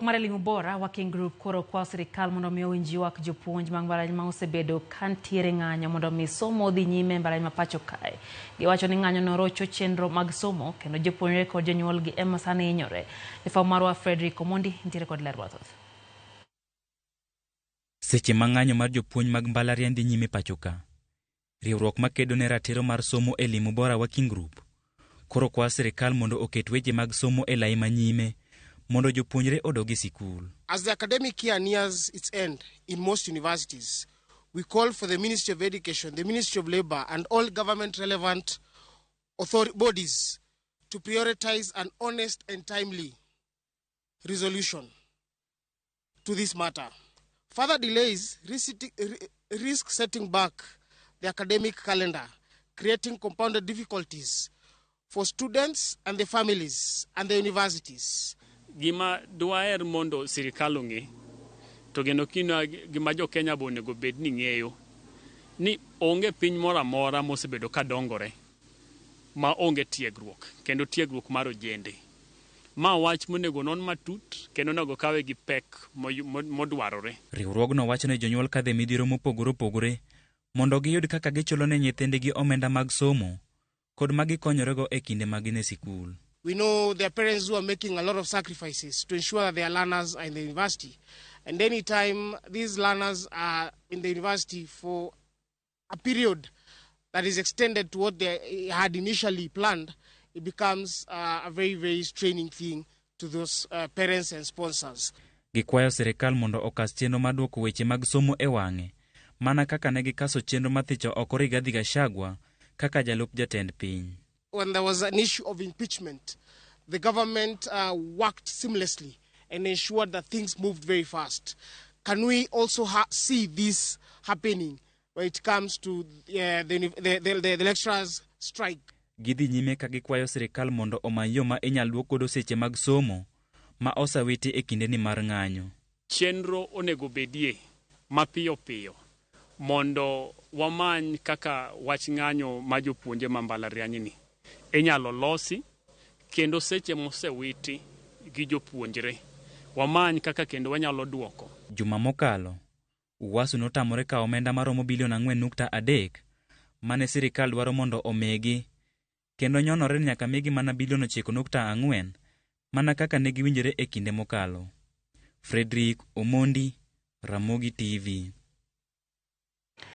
mar Elimu Bora Working Group koro kwayo sirikal mondo mi owinj ywak jopuonj mag mbalariany ma osebedo ka ntiere ng'anyo mondo mi somo odhi nyime e mbalariany ma pacho kae. Giwacho ni ng'anyo no rocho chenro mag somo kendo jopuonjre kod jonyuolgi ema sani hinyore. Jafwambo marwa Fredrick Omondi nitiere kod ler mathoth. Seche ma ng'anyo mar jopuonj mag mbalariany dhi nyime pacho ka, riwruok makedo ne ratiro mar somo Elimu Bora Working Group koro kwayo sirikal mondo oket weche mag somo e lai manyime mondo jopuonjre odog e sikul. As the academic year nears its end in most universities, we call for the Ministry of Education, the Ministry of Labor, and all government relevant bodies to prioritize an honest and timely resolution to this matter. Further delays risk setting back the academic calendar, creating compounded difficulties for students and the families and the universities. Gima dwaher mondo sirikal ong'e to kendo kino gima jo Kenya be onego bed ni ng'eyo ni onge piny moro amora mosebedo ka dongore ma onge tiegruok kendo tiegruok mar ojende. Ma wach monego non matut kendo onego kawe gi pek modwarore. Riwruogno wacho ni jonyuol kadho e midhiero mopogore opogore mondo giyud kaka gichulo ne nyithindgi omenda mag somo kod ma gikonyorego e kinde ma gin e sikul. We know there are parents who are making a lot of sacrifices to ensure that their learners are in the university. And anytime these learners are in the university for a period that is extended to what they had initially planned, it becomes a very, very straining thing to those parents and sponsors. Gikwayo sirikal mondo okas chenro mar duoko weche mag somo e wang'e mana kaka ne gikaso chenro mar thicho oko Rigathi Gachagua kaka jalup jatend piny. When there was an issue of impeachment, the government worked seamlessly and ensured that things moved very fast. Can we also see this happening when it comes to the lecturers' strike? Gidhi nyime ka gikwayo sirikal mondo omany yo ma inyal duok godo seche mag somo ma osewiti e kindeni mar ng'anyo. Chenro onego bedie mapiyo piyo mondo wamany kaka wach ng'anyo ma jopuonje ma mbalariany ni inyalo losi kendo seche mosewiti gi jopuonjre wamany kaka kendo wanyalo duoko. Juma mokalo, Uwasu notamore kawo omenda maromo bilion 4.3 mane sirikal dwaro mondo omigi kendo nyonore ni nyaka migi mana bilion 9.4 mana kaka ne giwinjore e kinde mokalo. Frederick Omondi, Ramogi TV.